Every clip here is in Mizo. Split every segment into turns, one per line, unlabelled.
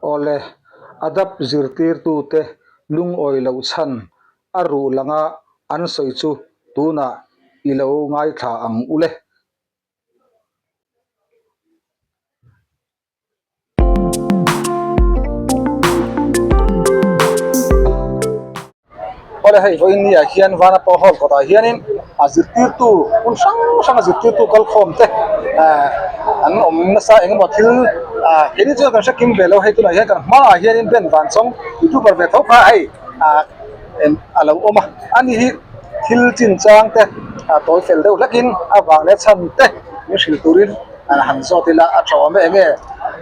Awle, Adab zirtirtute lungawi loh chhan a ruh langa an sawi chu tunah i lo ngaithla ang u le. Awle hei vawiin ni ah hian Vanapa Hall kawtah hianin a zirtirtu hmun hrang hrang a zirtirtu kalkhawm te ah an awm nasa eng emaw thil ah keini chuan kan hre kim ve lo hei tunah hian kan hmaah hianin Ben Vanchawng youtuber ve tho kha hei ah a lo awm a ani hi thil chinchang te ah tawi fel deuh hlakin a vang leh chhan te min hrilh turin an han zawt ila a tha awm e enge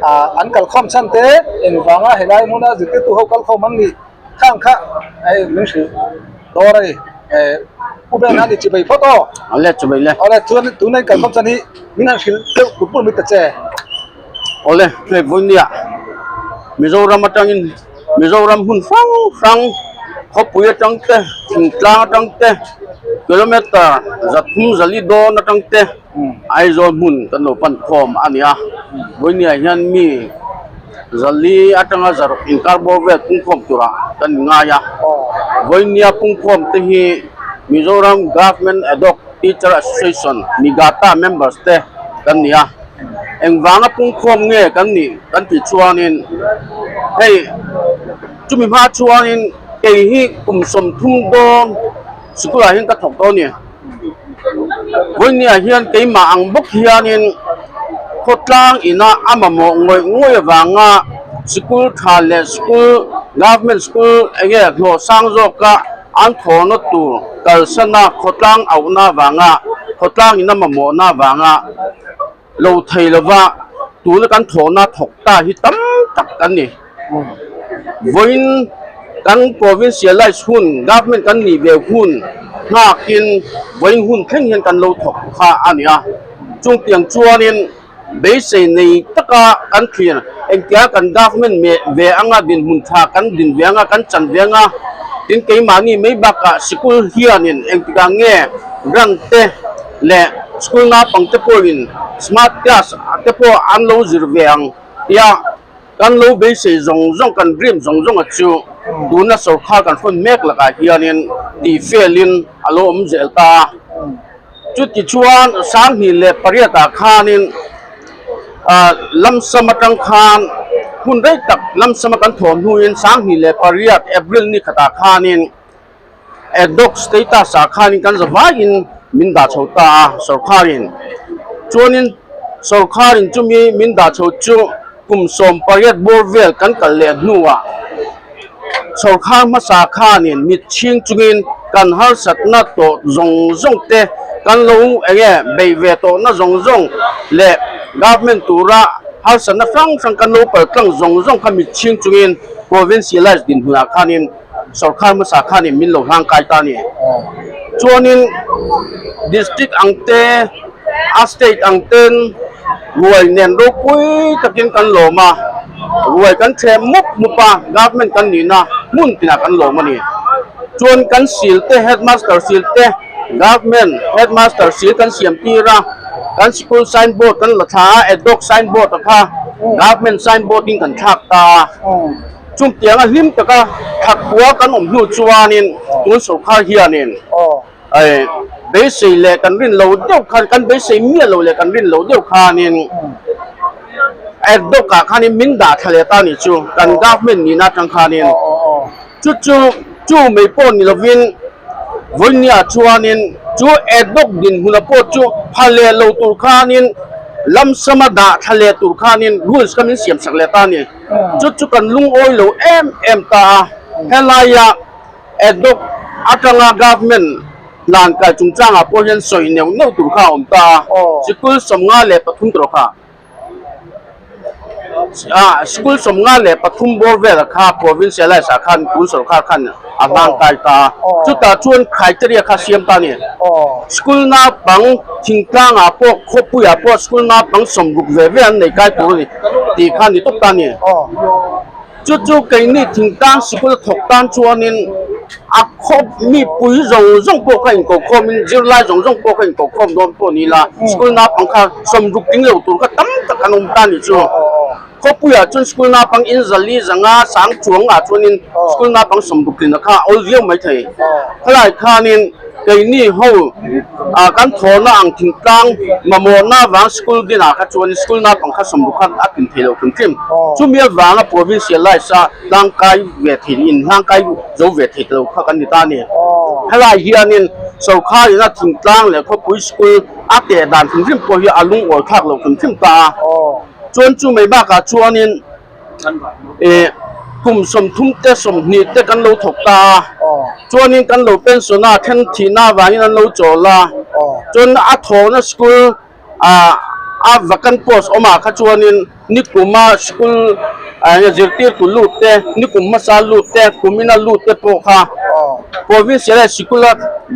ah an kalkhawm chhan te engvanga helai hmuna zirtirtu ho kalkhawm an nih khang kha hei min hrilh dawn a ni eh pu Ben a ni chi bai phawt aw
Awle chi bai le
awle chuan tuna in kalkhawm chhan hi min han hrilh deuh pur pur mai ta che.
Awle hei vawinia Mizoram atangin Mizoram hmun hrang hrang khawpui atang te thingtlang atang te kilometer 300 zali dawn atang te Aizawl hmun kan lo pan khawm a ni a, vawinia hian mi zali atanga zaruk inkar bawr vel pungkhawm turah kan inngai a, vawinia pungkhawm te hi Mizoram Government Adhoc Teacher Association, MIGATA, members te kan ni a, engvanga pungkhawm nge kan nih kan tih chuanin hei chumi hma chuanin kei hi kum 30 dawn sikulah hian ka thawk dawn a ni. Vawinia hian keimah ang bawk hianin khawtlang ina a mamawh ngawih ngawih avanga sikul tha leh sikul government school eng nge hlawh sang zawka an thawhna tur kalsana khawtlang auhna avanga khawtlang ina mamawhna avanga Lo thei lova tuna kan thawhna thawk ta hi tam tak kan ni. Vawiin kan provincialize hun, government kan nih ve hun nghakin vawiin hun thleng hian kan lo thawk kha a ni a. Chungtiang chuanin beisei nei taka kan thlir engtia kan government meh ve anga dinhmun tha kan din ve anga kan chan ve anga tin keimahni mai bakah sikul hianin engtikah nge grant te leh school naupang te pawhin smart class te pawh an lo zir ve ang tia kan lo beisei zawng zawng kan dream zawng zawng a chu tuna sawrkhar kan hrawn mek lakah hianin tih felin a lo awm zel ta a chuti chuan 2008 ah khanin ah lamsam atang khan hun rei tak lamsam a kan thawm hnuin 2008 April ni khatah khanin. Adhoc status ah khanin kan za vaiin min dah chho ta a sawrkharin. Chuanin sawrkharin chumi min dah chho chu kum 18 bawr vel kan kal leh hnuah sawrkhar hmasa khanin mit chhing chungin kan harsatna tawh zawng zawng te kan lo eng nge bei ve tawhna zawng zawng leh government tura harsatna hrang hrang kan lo paltlang zawng zawng kha mit chhing chungin provincialize dinhmunah khanin Sorkar hmasa khanin min lo hlang kai ta a ni. Chuanin district ang te, a state ang ten ruai nen ropui takin kan lawm a, ruai kan thlem mup mup a, government kan nihna hmun tinah kan lawm a ni. Chuan kan sil te, headmaster sil te, government headmaster sil kan siam tir a, kan sikul signboard kan la thla a, adhoc signboard a kha government signboard in kan thlak ta a. Chungtianga hlim taka thakua kan awm hnu chuanin tun sawrkhar hianin beisei leh kan rin lo deuh khan kan beisei miah lo leh kan rin lo deuh khanin adhoc ah khanin min dah thla leh ta a nih chu kan government nihna atang khanin chu chu chu mai pawh ni lovin vawinia chuanin chu adhoc dinhmuna pawh chu pha leh lo tur khanin lamsama dah thla leh tur khanin rules kha min siam sak leh ta a ni. Chu chu kan lungawi lo em em ta a, helaia adhoc atanga government hlan kai chungchangah pawh hian sawi neuh neuh tur kha a awm ta a, sikul 53 tawh kha ah sikul 53 bawr velah kha provincialize ah khan tun sorkar khan a hlang kai ta a, chutah chuan criteria kha siam ta a ni. School naupang thingtlangah pawh khawpuiah pawh school naupang 60 ve ve an nei kai tur a ni. Tih kha ni tawp ta a ni. Chu chu keini thingtlang sikul thawk tan chuanin a khawp mipui zawng zawng pawh kha inkokhawmin zirlai zawng zawng pawh kha inkokhawm dawn pawh ni la, school naupang kha 60 ting lo tur kha tam tak an awm ta a ni chu. Khawpuiah chuan school naupang in zali zanga sang chuangah chuanin school naupang 60 tlina kha a awl viau maithei. Khalai khanin keini ho kan thawhna ang thingtlang mamawhna avang school dinah kha chuanin school naupang kha 60 kha a tlin thei lo hrim hrim. Chumi avanga provincialize a hlangkai ve thei in hlangkai zo ve thei ta lo kha kan ni ta a ni. Helai hianin sorkar ina thingtlang leh khawpui school a teh dan hrim hrim pawh hi a lungawi thlak lo hrim hrim ta a. Chuan chu mai bakah chuanin ih kum 30 te 20 te kan lo thawk ta a, chuanin kan lo pension a, then thihna avangin an lo chawl a, chuan a thawhna school ah a vacant post awmah kha chuanin nikuma school zirtirtu lut te, nikum hmasa lut te, kumina lut te pawh kha provincial sikula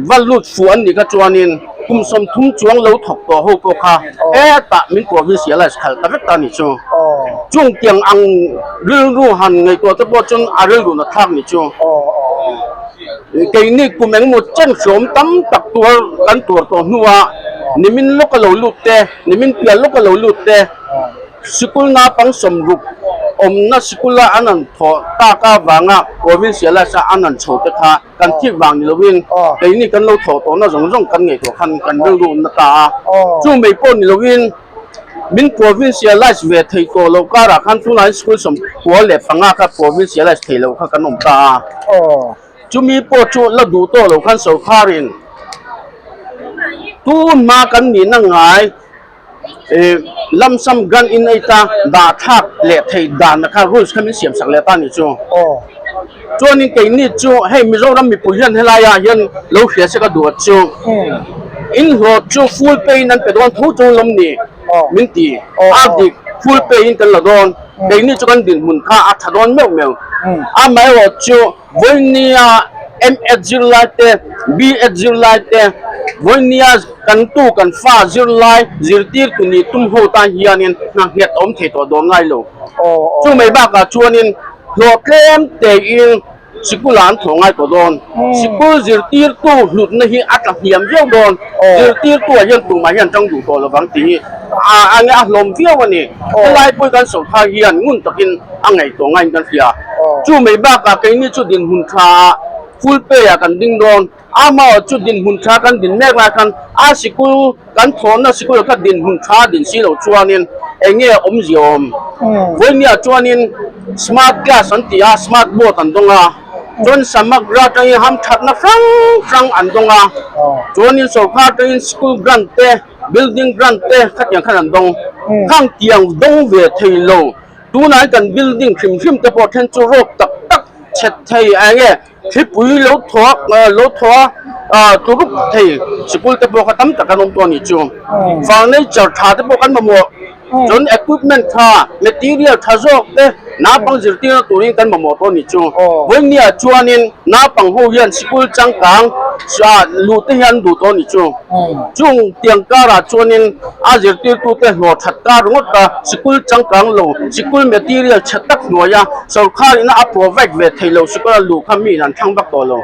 va lut fuh an nih kha chuanin kum 30 chuang lo thawk tawh ho pawh kha hetah min provincialize khalh ta vek ta a nih chu. Chung tiang ang rilru han ngaihtuah te pawh chuan a rilru na thlak nih chu. Keini kum engemaw chen hrawm tam tak tuar kan tuar tawh hnuah nimin lawka lo lut te, nimin pial lawka lo lut te, Sikul naupang 60 awmna sikula an han thawh tak avanga provincialise a an han chho te kha kan thik vang ni lovin keini kan lo thawh tawhna zawng zawng kan ngaihtuah khan kan rilru na ta a. Chu mai pawh ni lovin min provincialise ve thei tawh loh karah khan tunah hian school 95 kha provincialise thei loh kha kan awm ta a. Chumi pawh chu la duh tawh loh khan sorkarin tun hma kan nihna ngai Lamsam grant in ei ta dah thlak leh theih dan kha rules kha min siam sak leh ta nih chu. Chuanin keini chu hei Mizoram mipui hian helai ah hian lo hria se ka duh chu in hlawh chu full pay in an pe dawn tho chu lawm ni min ti a dik full pay in kan la dawn keini chu kan dinhmun kha a tha dawn meuh meuh amaherawh chu Vawinia MEd zirlai te, BEd zirlai te, vawinia kan tu kan fa zirlai zirtirtu nih tum ho tan hianin hna nghet a awm thei tawh dawn ngai lo. Chu mai bakah chuanin hlawh tlem tein sikul ah an thawh ngai tawh dawn. Sikul zirtirtu hlutna hi a tla hniam viau dawn. Zirtirtu ah hian tumah hian tang duh tawh lovang tih hi a nge a hlawm viau a ni. Helai pawh hi kan sawrkhar hian ngun takin a ngaihtuah ngaiin kan hria. Chu mai bakah keini chu dinhmun tha ah full pay ah kan ding dawn. Amaherawh chu dinhmun tha kan din mek lai khan a sikul kan thawhna sikul kha dinhmun tha din si loh chuanin eng nge awmzia awm. Vawinia chuanin smart class an ti a, smart board an dawng a, chuan Samagra atangin hamthatna hrang hrang an dawng a, chuanin sorkar atangin school grant te, building grant te khatiang khan an dawng. Khang tiang dawng ve thei lo. Tunah hian kan building hrim hrim te pawh then chu rawp tak tak chhet thei eng nge thlipui lo thaw lo thaw a turup thei sikul te pawh kha tam tak an awm tawh a nih chu. Furniture tha te pawh kan mamawh chuan equipment tha material tha zawk te naupang zirtirna turin kan mamawh tawh a nih chu. Vawinia chuanin naupang ho hian sikul changkang luh te hian an duh tawh a nih chu. Chung tiang karah chuanin a zirtirtute hlawh that kar ringawt a, sikul changkang lo, sikul material chhe tak hnuaia sorkar ina a provide ve thei lo sikul a luh kha miin an thlang vak tawh lo.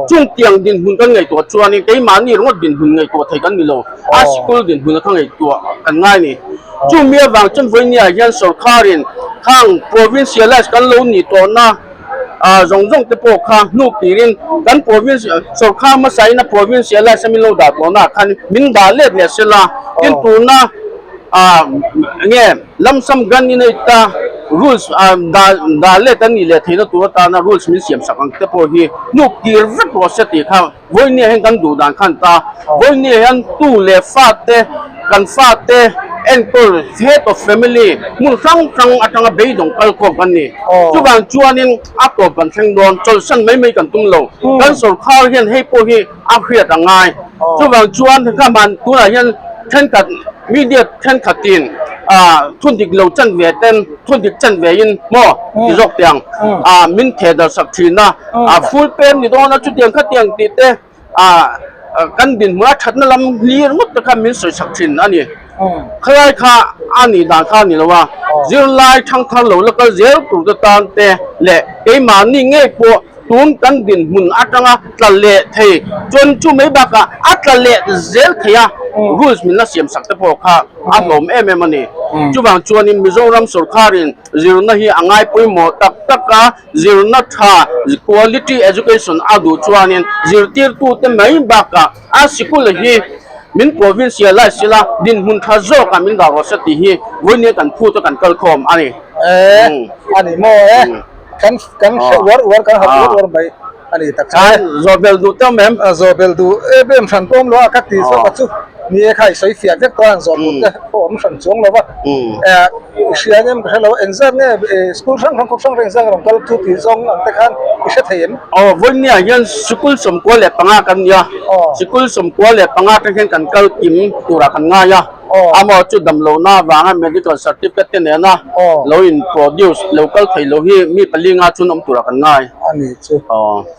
Chung tiang dinhmun kan ngaihtuah chuanin keimahni ringawt dinhmun ngaihtuah thei kan ni lo, a sikul dinhmun kha ngaihtuah kan ngai ni. Chumi avang chuan vawinia hian sorkarin khang provincialise kan lo nih tawhna, zawng zawng te pawh kha hnuk tirin kan province sorkar hmasa in a provincialize a min lo dah tawhna ah khan min dah let leh sela tin tuna enge lamsam grant in aid ta rules dah dah let an nih leh theihna tur atana rules min siam sak ang te pawh hi hnuk tir vek rawh se tih kha Vawinia hian kan duh dan khan ta. Vawinia hian tu leh fate, kan fate enkawl head of family hmun hrang hrang atanga beidawng kal khawm kan ni. Chuvang chuanin a tawp kan thleng dawn, chawlhsan mai mai kan tum lo. Kan sorkar hian hei pawh hi a hriat a ngai. Chuvang chuan ka man tunah hian thenkhat media thenkhatin thundik lo chan ve ten, thundik chan ve in maw ti zawk tiang min thehdarh sak thin a. A full pay ni dawn a chutiang khatiang tih te ah kan dinhmun a thatna lam hlir ngawt te kha min sawi chak thin a ni. Khalai kha a nih dan kha a ni lo a, zirlai thangthar lo la kal zel tur te tan te leh keimahni ngei pawh. Tun kan dinhmun atanga tla leh thei chuan chu mai bakah a tla leh zel thei a, rules min la siam sak te pawh kha a hlawm em em a ni. Chuvang chuanin Mizoram sawrkharin zirna hi a ngai pawimawh tak tak a, zirna tha, quality education, a duh chuanin zirtirtute mai bakah a sikul hi min provincialize ila dinhmun tha zawkah min dah rawh se tih hi vawiin kan phut a kan kalkhawm a ni.
E, a ni maw e. Kan kan hre uar uar kan hap uar uar mai a ni tak
che. Zawh bel duh teuh mem.
Zawh bel duh em em hran pawh awm lo a ka ti zawk a chu ni e kha i sawi fiah vek tawh a zawh duh te pawh awm hran chuang lo va. I hria em ka hre lo engzat nge school hrang hrang kawp hrang hrang engzat rawn kal chu tih zawng ang te khan i hre thei em?
Aw vawinia hian sikul 95 kan nia. Sikul 95 atang hian kan kal kim turah kan ngai a. Amaw chu damlohna avanga medical certificate te nena lo in produce lo kal thei lo hi mi pali nga chuan awm turah kan ngai.
A ni chu.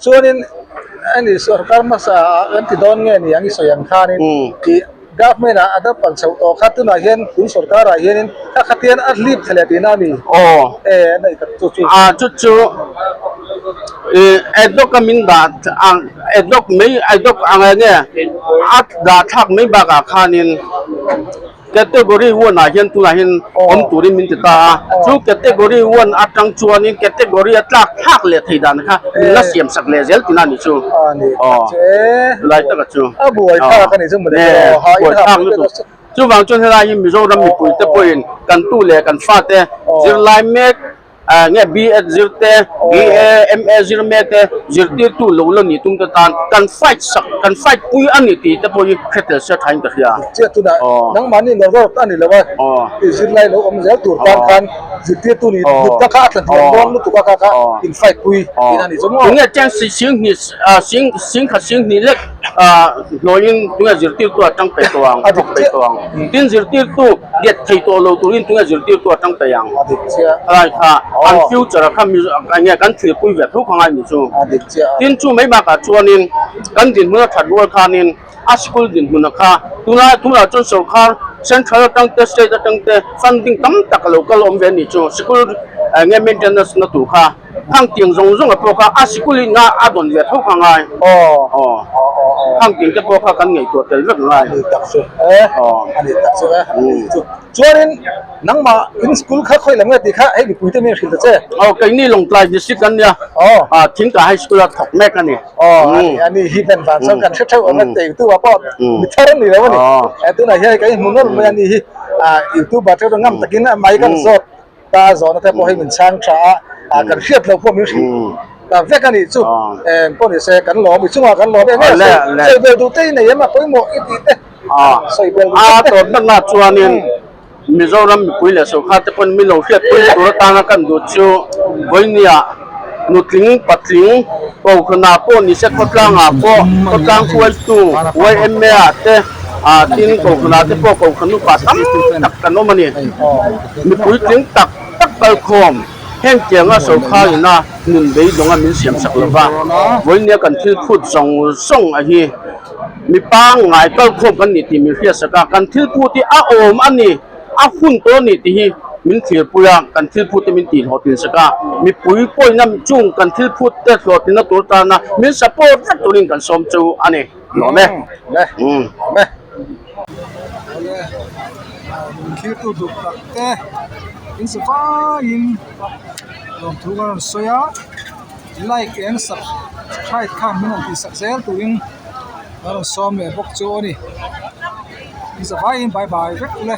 Chuanin ani sorkar hmasa ah kan ti dawn nge ni ang i sawi ang khanin tih government ah a dap ang chhoh tawh kha tunah hian tun sorkar ah hianin kha khatian a hlip thla leh tihna a mi?
Aw.
E a nei tak chu chu.
A chu chu i adhoc a min dah ang adhoc mai adhoc ang enge a dah thlak mai bakah khanin category one ah hian tunah hian awm turin min ti ta a chu category one atang chuanin category a tlak thlak leh thei dan kha min la siam sak leh zel tina ni chu aw chulai taka chu buaithlak lutuk chuvang chuan helai hi Mizoram mipuite pawhin kan tu leh kan fate zirlai mek Nge BEd zir te, BA, MA zir mek te, zirtirtu lo la nih tum te tan kan fight sak, kan fight pui a ni tih te pawh hi hre tel se thain ka hria.
Chiah tunah nangmahni nawr rawt a ni lo a, i zirlai lo awm zel tur tan khan zirtirtu nih dutna kha a tla hniam dawn lutuk a kha kha in fight pui tihna a ni chu maw?
Tunge cheng singhnih singkhat singhnih lek hlawhin tunge zirtirtu a tang peih tawh ang, a thawk peih tawh ang. Tin zirtirtu Let thei tawh lo turin tunge zirtirtu a tang peih ang? Helai kha an future ah kha enge kan thilpui ve tho kha ngai ni chu. Tin chu mai bakah chuanin kan dinhmun a that rual khanin a school dinhmun a kha tunah tunah chuan sorkar central atang te state atang te funding tam tak a lo kal awm ve a nih chu school enge maintenance na tur kha. Khang tiang zawng zawng a pawh kha a sikul in a a dawn ve tho kha ngai. Aw. Khang tiang te pawh kha kan ngaihtuah tel vek ngai.
A ni tak chu e. A ni tak chu e. A ni chu. Chuanin nangmah in school kha khawi lam nge tih kha hei mipui te min hrilh ta che.
Aw keini Lawngtlai district kan nia.
Aw.
Ah Thingka High School a thawk mek a ni.
Aw a ni a ni hi ben van chuan kan hre theuh ang a teitu ah pawh mi thar a ni lo a ni. Tunah hian kan inhmu nawlh mai a ni hi. Ah youtuber te ngam takin a mai kan zawt. Ta zawhna te pawh hi min chhang tha a, kan hriat loh pawh min hrilh ta vek a nih chu. Eng pawh ni se kan lawm i chungah kan lawm em em a, sawi bel duh te i nei em a pawimawh i tih te sawi bel duh
te. A tawp natna chuanin Mizoram mipui leh sorkar te pawhin min lo hriatpui tur atana kan duh chu vawinia nutling patling kohhranah pawh ni se khawtlangah pawh khawtlang hruaitu yma ah te tin kohhranah te pawh kohhran upa tam tak kan awm a ni. Mi puitling tak tak kalkhawm heng tianga sorkar ina nun beidawnga min siam sak lova, vawinia kan thil phut zawng zawng a hi mi pangngai kalkhawm kan nih tih min hriat sak a, kan thil phut hi a awm a ni, a hun tawh a ni tih hi min thlirpui a, kan thil phut te min tihhlawhtlin sak a, mipui pawhina chung kan thil phut te hlawhtlinna tur tana min support vek turin kan sawm chu a ni. Lawm e.
Lawm e. Awle min thirtu duh tak te in sa vaiin lawmthu ka rawn sawi a like and subscribe kha min rawn tihsak zel turin ka rawn sawm leh bawk chu a ni in sa vaiin bye bye vek ule.